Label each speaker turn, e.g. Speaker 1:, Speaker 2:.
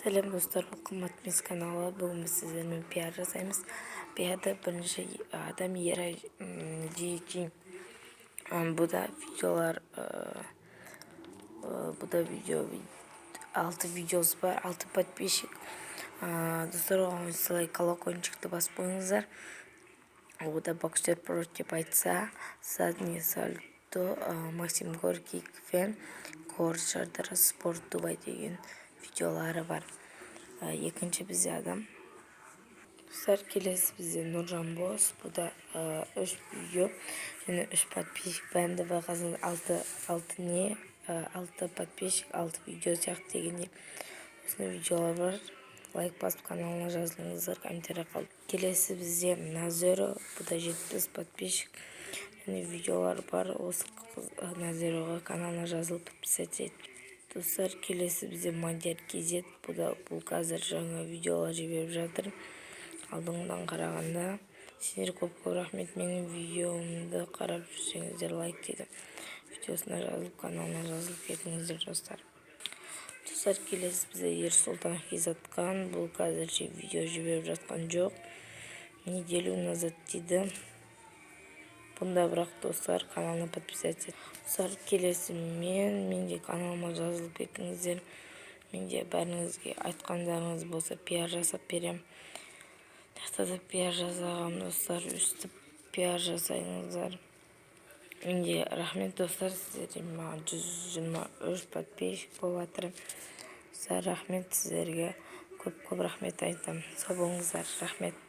Speaker 1: Сәлем, достар! Бұл Қымбат емес каналы. Бүгін біз сіздермен пиар жасаймыз. Пиарда бірінші адам Ера GG. Бұда видеолар, бұда видео, алты видеосы бар, алты подписчик. Достар, оған лайк, колокольчикті басып қойыңыздар. Ода «Боксер против бойца», «Задний сальто», «Максим Горький», «Квн», «Город Шардара», «Спорт Дубай» деген видеолары бар. Екінші бізде адам, достар, келесі бізде Нұржан Бос. Бұда үш видео және үш подписчик. Бәрін де байқасаңыз, алты, алты не, алты подписчик, алты видео сияқты дегендей, осындай видеолар бар. Лайк басып, каналына жазылыңыздар, комментарий қалдырып. Келесі бізде Назеро. Бұда 70 подписчик және видеолар бар. Осы Назероға каналына жазылып, подписаться ет, достар. Келесі бізде Мадияр KZ. Бұда, бұл қазір жаңа видеолар жіберіп жатыр алдыңғыдан қарағанда. Сендер көп көп рахмет, менің видеомды қарап жүрсеңіздер, лайк дейді. Видеосына жазылып, каналына жазылып кетіңіздер, достар. Достар, келесі бізде Ерсұлтан Хизатқан. Бұл қазірше видео жіберіп жатқан жоқ, неделю назад дейді бұнда, бірақ, достар, каналына подписаться. Достар, келесі мен де каналыма жазылып кетіңіздер. Менде бәріңізге айтқандарыңыз болса, пиар жасап беремін. Мына да пиар жасағанмын, достар, өстіп пиар жасаңыздар менде. Рахмет, достар, сіздерге. Маған 123 подписчик болып жатыр. Достар, рахмет сіздерге, көп көп рахмет айтамын. Сау болыңыздар, рахмет.